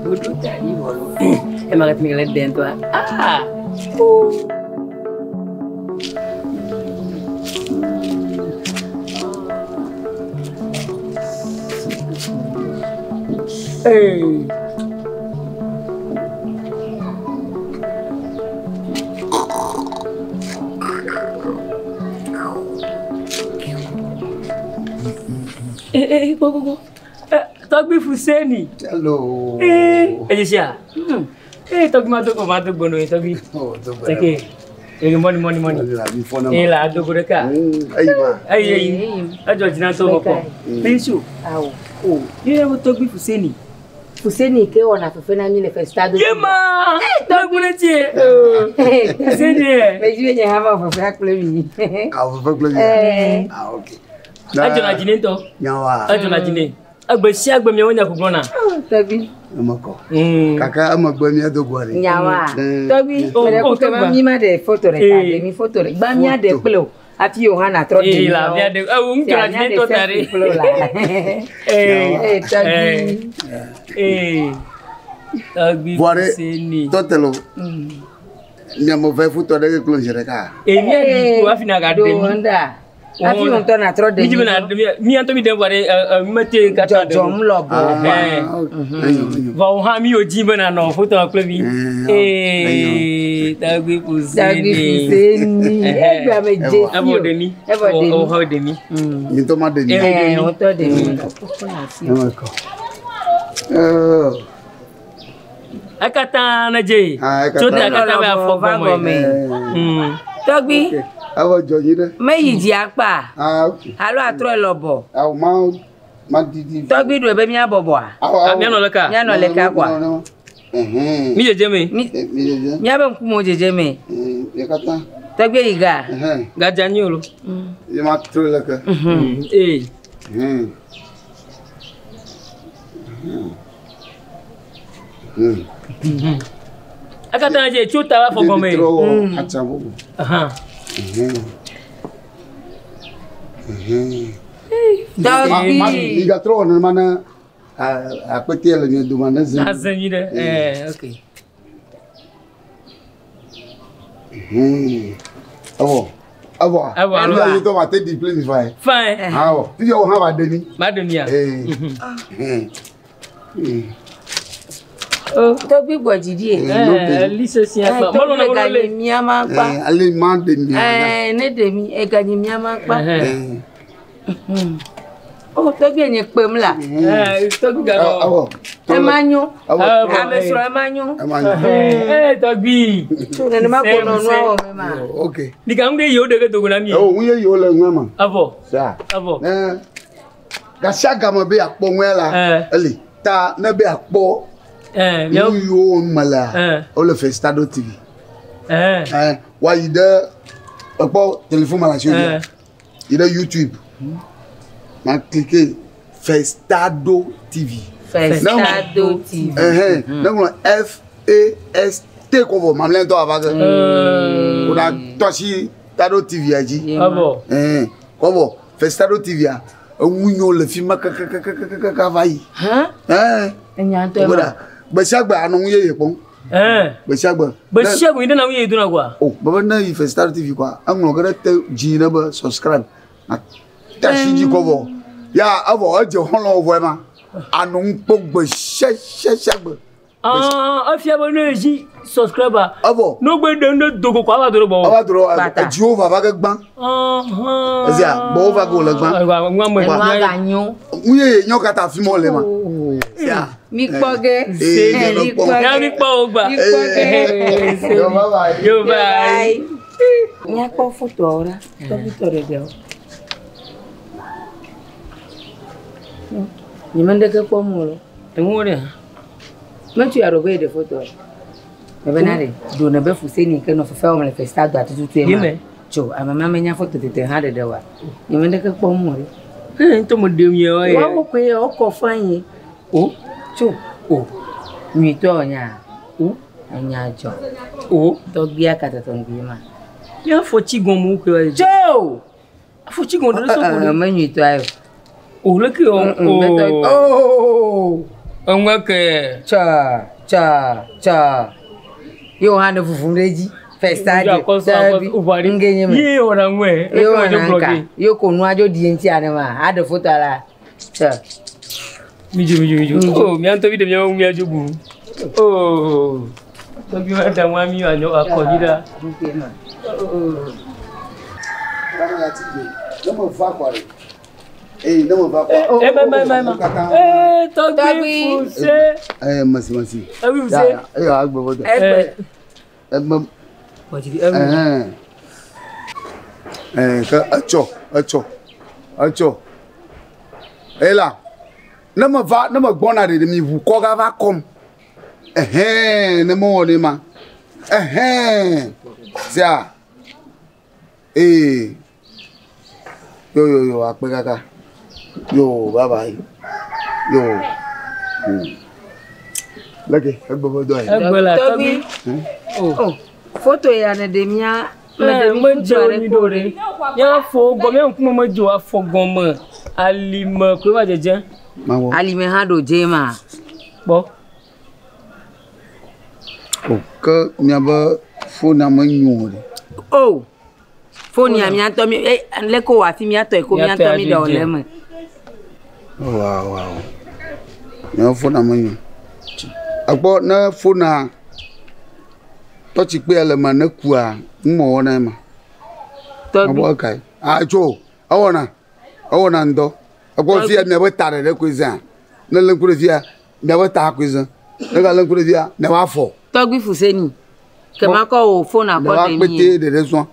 Ɖoɖo da ɖi vɔ lo. Ema ke mi le ɖe ŋutɔa. Ah! Hey. Eh, eh, go, go, go. Eh, Tɔgbi Fuseni. Hello. Eh, Elisha. Eh, tɔgbi ma do ko ma do gbono tɔgbi. Oh, do gbe. Teke. Eh, money, money, money. La mi fɔna. Eh, la do go ɖeka. Eyi ma. Eyi, eyi. Edzɔ dzi na to mɔkɔ. Pensu. Awo. O, ye wo tɔgbi Fuseni. Fuseni ke wɔna fefe na mi le festado. Ye ma. Tɔgbi le tie. Fuseni ye. Meji be nye hã va wɔ fefea kple mi. Awo fefe kple mi. Eh. Ah, ok. Edzɔ na dzi ne ŋutɔ. Nyawa. Edzɔ na dzi ne. Egbe sia gbe miawo nya gblɔna. Tɔgbi. Eme kɔ. Kaka emegbe mía do goa ɖe. Nyawa. Mm. Tɔgbi. Oh, Mele oh, kuke tɔgbi. ma mi ma ɖe foto ɖeka Eh. ɖe mi foto ɖe. Gba mía ɖe kple o. Hafi o hã natrɔ ɖe Eh, mi la o. mía ɖe. Eh, wo ŋutɔ na dzi ne ŋutɔ ta ɖe. Selfie kple o la. Eh. Eh, tɔgbi. Eh. Tɔgbi Vɔ ɖe Fuseni. tɔte lo. Miame ve foto ɖe ke kple zi ɖeka. Eh, mía ɖi ko hafi na ga ɖe Ɖo mi. ŋda. Hafi wo ŋutɔ natrɔ ɖe Mi dzi mi. be na ɖe mi. Mía ŋutɔ mi ɖe vɔ ɖe eh, eh, mi mete katã ɖe o. Dzɔdzɔm lɔbɔ. Eh. Ah, ok. Enyo, enyo. Vɔ wo hã mi yo dzi be na nɔ foto kple mi. Mm, Eh, Tɔgbi Tɔgbi Fuseni. Fuseni. Egbea me dze si o. Evɔ ɖe mi. Evɔ ɖe mi. Wo hã ɖe mi. Mi ŋutɔ ma ɖe mi. Eh. Eh, wo ŋutɔ ɖe mi. Eme kɔ. Oh. Ekatã ne dze. Ah, ekatã. Tso ta katã be afɔ Va gɔme. gɔme. Mm. Tɔgbi, Evɔ dzɔ dzi ɖe. meyi dzi akpa Ah, ok. alo atrɔe lɔbɔ. Awo ma ma didi. Tɔgbi ɖoe be míabɔbɔa? Awo Ah, mianɔ leka? Míanɔ leka kɔa? Ɛhɛn. Mi dzedze me. Mi Mi dzedze. míabe ŋkumewo dzedze me. Mi katã. Tɔgbi yi ga. Ɛhɛn. Gadza nyi o lo. Ye ma trɔ leke. Mm. Eh. Ɛhɛn. Ɛhɛn. Ekatã ne dze tso ta be afɔ gɔme. Trɔ wɔ atsa bubu. Ahan. Ɛhɛn. Ɛhɛn. Tɔgbi. Mi gatrɔ wɔ nenema ne akpete le mia dome ne ze. Aze nyi ɖe. Eh, ok. Ɛhɛn. Evɔ. Evɔ. Evɔ, alo? Evɔ. Ŋutɔ ma te ɖi kple mi fa ye. Fine. Awɔ. Fifia wo hã va ɖe mi. Ma ɖe mia. Ee. Ɛhɛn. O, Tɔgbi gbɔ dzi ɖi ye. Eh, lise sia Eh, kpa. Mɔlɔ Tɔgbi na wolo eganyi le. míama kpa. Ee, ale ma ɖe mi. Eh, ne ɖe mi, eganyi míama kpa. Ɛhɛn. Ee. O, tɔgbi enye kpem la. Eh, tɔgbi ganɔ. Awɔ. Ema nyo. Awɔ. Evɔ. Ame srɔ̃ ema nyo. Ema nyo. Eh, tɔgbi. Tso nenema ko nɔ nua wɔ me ma. Ok. Nika ŋu ɖe yewo ɖe ke dogo na mi. Ewɔ ŋu ye yewo le ŋua me. Evɔ. Sa. Evɔ. Ne gasia game be akpɔ ŋua la, Eh. eli ta ne be akpɔ Eh, nu miawo. yiwo me lea, Eh. wole Festado TV. Eh. Eh, woayi ɖe ekpɔ telefon me le asi Eh. dzia, yi ɖe YouTube. Ma cliquer Festado TV. Festado TV. Ɛhɛn, ne ŋlɔ F A S T kɔ vɔ mamlɛtɔ ava ke. Wona tɔ asi Tado TV ya dzi. Evɔ. Ɛhɛn, kɔ vɔ Festado TV ya, eŋu nyo le fi ma kakakakakaka va yi. Hã? Ɛhɛn. Enya ŋutɔ Gbeda, ema. gbe sia gbe anɔ ŋu yeye kpɔm. Eh. Gbe sia gbe. Gbe sia gbe yi ɖe na ŋu yeye dona goa. O, bebe ne yi Festado TV kɔa, eŋlɔ ge ɖe te dzi ne be subscribe. Na te asi dzi kɔ vɔ. Ya evɔ edze xɔlɔ̃wo vɔ ema. Anɔ ŋu kpɔ gbe sia sia sia gbe. Ah, efia be ne dzi subscriber. Evɔ. No gbe ɖe ne dogo kɔ ava do ɖe gbɔwò. Ava do ɖe Kpata. edziwo vava ge gbã. Ahan. Ezia, gbɔwò va ge wòle gbã. Ayiwa, ŋua me. Enua ganyo. Ŋu yeye nyɔ katã fi ma wole ma. Sia. Mi kpɔ ge. Ee, Eh, mi mi kpɔ. kpɔ Ya ge. mi kpɔ wo gba. Mi kpɔ ge. Yo, bye bye. Yo bye. Míakpɔ fotoawo ɖa. Tɔgbi tɔ ɖeɖewo. Nye me ŋɖeke kpɔm o lo. Eŋuwo ɖe. Metu ya ɖo be yeɖe fotoa. Mebe na ɖe, ɖo ne be Fuseni ke nɔ fefe wɔm le Festado tututu Ye ma. me. Tso, ame ma menya foto tete hã ɖeɖe oa. Nye me ŋɖeke kpɔm o ɖe. Ee, ŋutɔ me ɖe miawo ye. Woawo koe wokɔ fã ye. O. Tso, O. nyuitɔ wònya. O. Enya dzɔ. O. Tɔgbia katatɔngbie ma. Mía afɔtsi gɔme wo koe wa dzi. Tso! Afɔtsi gɔme ɖe sɔ ko Me nyuitɔa yo. O leke o. Mm, mm, metɔ- O. Oh! Eŋue ke. Tsɔ tsɔ tsɔ. Ye wo hã ne vuvum ɖe edzi. Festa de. Tɔgbi. Nge nye me. Ye wɔna ŋue. Ye wɔna nka. Ye ko nua dzo ɖi ŋuti ane ma. Aɖe foto la. Tsɔ. Midzo midzo midzo. O mía ŋutɔ mi ɖe míawo mía dzo bu. O. Tɔgbi ma da ŋua mi anyɔ akɔ dzi ɖa. Ne me va kɔ ɖe. Eye ne me va kɔ. E ma ma ma ma. Ee tɔgbi fuse. Ee mesi mesi. Tɔgbi fuse. Eye agbe bɔ dɛ. Egbe. Egbe. Ɛhɛn. Ɛɛ ke etsɔ etsɔ etsɔ. Ela ne me va ne me gbɔna ɖe mi ʋu kɔ gava kɔm. Ɛhɛn ne me wɔ ne ma. Ɛhɛn. Sia. Ee. Yo yo yo akpe kaka. Yo bye bye. Yo. Leke egbe be dɔ ye. Egbe la tɔgbi. O. Foto ya ne ɖe mía. Me medze mi ɖo ɖe. Mía afɔwo gɔme, mía ŋkume medze o, afɔ gɔme, alime koe va dzedze. Mawɔ. Alime hã ɖo dze ma. Kpɔ. O ke miabe fona menyo o ɖe. O. Foni ya mía ŋutɔ mi e leke wò afi mía tɔe ko mía ŋutɔ mi ɖe wòle eme. Wow wow. Miabe fona menyo. Ekpɔ ne fona tɔtsikpea le eme ne kua nu me wɔna ema. Tɔgbi. Mabɔ ekae. Ah tso ewɔna ewɔna ŋdɔ. Ekpɔ fia miabe ta ɖeɖe koe zã. Ne lé ŋku ɖe fia miabe ta koe zã. Ne galé ŋku ɖe fia miabe afɔ. Tɔgbi Fuseni. Ke makɔ wò fon akɔ Miabe ɖe mí. akpete ɖeɖe zã.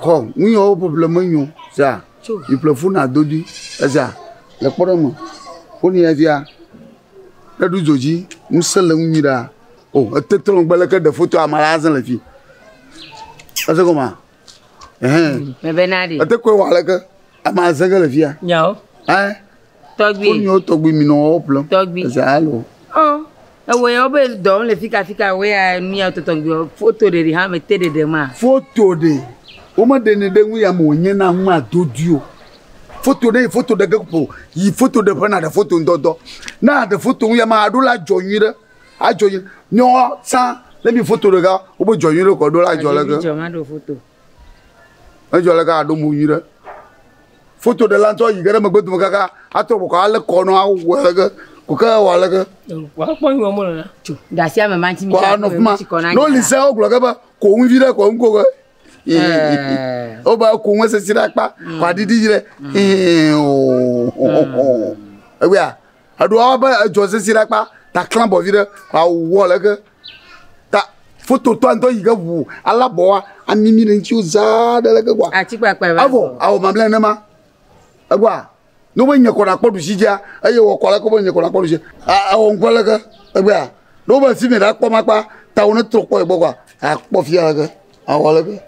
Xɔ nu yawo ƒeƒle menyo zã. Tso. Yi ƒle fona dodui eza le kpɔ ɖe me. Foni ya fia ne ɖo dzo dzi ŋusẽ le ŋu nyui ɖaa. O ete trɔ ŋgbe leke ɖe foto ame la zã le fi. Ese gɔmea? Ɛhɛn. Mebe na ɖe. Ete koe wɔ aleke ame azẽ ge le fia. Nyawo. Ɛ Tɔgbi. foni yawo tɔgbi mi nɔ wo ƒlem. Tɔgbi. Eza alo. Ɔ. Ewɔ ya wobe dɔm le fika fika wo ya nu ya tɔtɔgbi foto ɖeɖe hã me te ɖeɖe ma. Foto ɖe womeɖenɛ ɖe ŋu ya me wònye na ŋu adodui o. Foto ɖe yi foto ɖe ge ƒo yi foto ɖe ƒe na ɖe foto ŋdɔdɔ. Ne aɖe foto ŋu ya me aɖo la dzɔ nyui ɖe. Adzɔ nyui. Míawo tsã ne mi foto ɖeka wobe dzɔ nyui ɖe kɔ ɖo la dzɔ leke. Dzɔ ma ɖo foto. Edzɔ leke aɖo mo nyui ɖe. Foto ɖe la ŋutɔ yi ge ɖe megbe dome kaka atrɔ bɔkɔ ale kɔ nɔ awɔ leke. Ko ke wɔ aleke. Wòakpɔ nu wɔm wole la. Tso. Ɖe ame ma ŋuti mi Kɔ anɔ fi ma. Ne woli se wogblɔ ke be ko ŋu vi ɖe kɔ ŋu ko ke. Ɛɛ. Wobe ko ŋu sesi ɖe akpa kɔ aɖiɖi dzi ɖe. Egbea eɖoa be edzɔ sesi ɖe akpa ta klã bɔ vi ɖe kɔ awɔ leke. Ta fototɔa ŋutɔ yi ke ʋu ala bɔa amimi ɖe ŋuti zaa ɖe leke kɔa. Atikpakpa va. Evɔ awɔ mamlɛ nema. Egbea ne wobe nye kɔ nakpɔ ɖusi dzia eye wɔ kɔ leke wobe nye kɔ nakpɔ ɖusi awɔ ŋkɔ leke egbea ne wobe fi mi ɖe akpɔ makpa ta wo ne trɔ kpɔ yi gbɔ kɔa akpɔ fia leke awɔ leke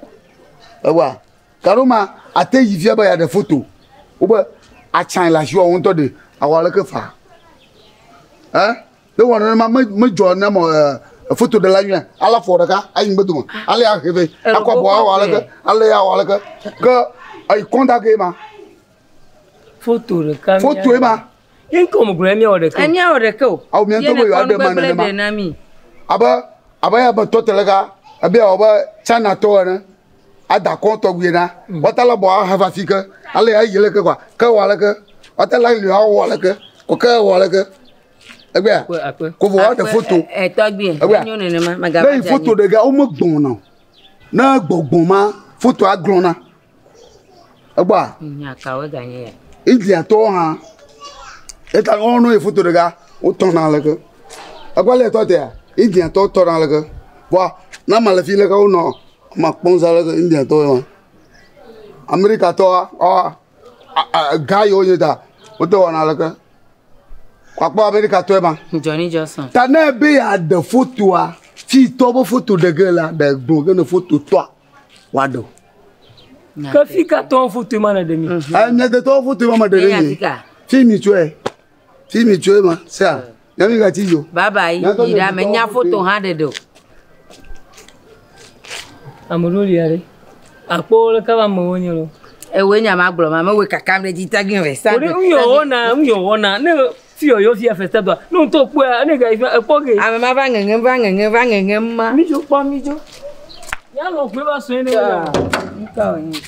egbea gaɖo ma ate yi fia be yeaɖe foto wobe atsa le asiwò ŋutɔ ɖe awɔ leke fa ɛ ne wɔ nenema me medzɔ ne mɔ ɛ foto ɖela nyuia ale afɔ ɖeka ayi ŋgbe dome ale ya he vɛ akɔ abɔ awɔ aleke ale ya awɔ aleke ke eyi kɔnta ke ma Foto ɖeka. foto ye ma Ye ŋkɔ me gblɔ míawɔ ɖeka. Ɛ míawɔ ɖeke o. Awo mía ŋutɔ be yewoaɖe ma nenema. ɖe na mi. abe abe ya be tɔ te ɖeka ebe awɔ be China tɔ ene ada kɔ tɔgbi na wɔta le bɔ aha va fi ke ale ya yi leke kɔa ke wɔ aleke wɔta le li awɔ aleke ko ke wɔ aleke egbea Akpe akpe. ko vɔ woaɖe foto Ɛ tɔgbi. Egbea. Enyo nenema. Megava ne yi dze foto anyi. ɖeka womegbɔna o ne gbɔgbɔ ma fotoa glɔna egbea Nya kawoe ganye ya. Indiatɔwo hã eta wɔn no yi foto ɖeka wotɔna leke egbea le tɔ tea Indiatɔwo tɔna leke vɔa ne ame le fi leke wonɔ ame kpɔm za leke Indiatɔwo ma Amerikatɔwoa ɔ ga yiwo nye ta wote wɔna leke akpɔ Amerikatɔe ma Johnny Johnson. ta ne ebe yeaɖe fotoa fi tɔ be foto ɖe ge la ɖe gblɔ ge ne foto tɔa woaɖe o. Ke fi ka tɔwo foto ma ne ɖe mi. Ɛ miadetɔwo foto ma me ɖe Enya ɖe fi mi ka. fi mi tsoe fi mi tsoe ma sea nyami gati yo. Bye bye. Mía ŋutɔ Yi ɖa mía me nya ŋutɔ foto hã ɖeɖe o. Ame ɖewo lia ɖe. Akpɔ leke be amewo nye lo. Ewoe nya ma gblɔ ma mewoe kakam ɖe dzi tɔgbi vɛ sa. Wòɖe nu yɔ wɔna nu yɔ wɔna ne Fi yɔyɔ fi afɛ stade ne ŋutɔ kpɔa ne ga yi fi ekpɔ ge. Ame ma va ŋeŋem va ŋeŋem va ŋeŋem ma. Mi dzo kpɔ mi dzo. Ya lɔ kpe va sɔe ne. Ŋutɔ wònye.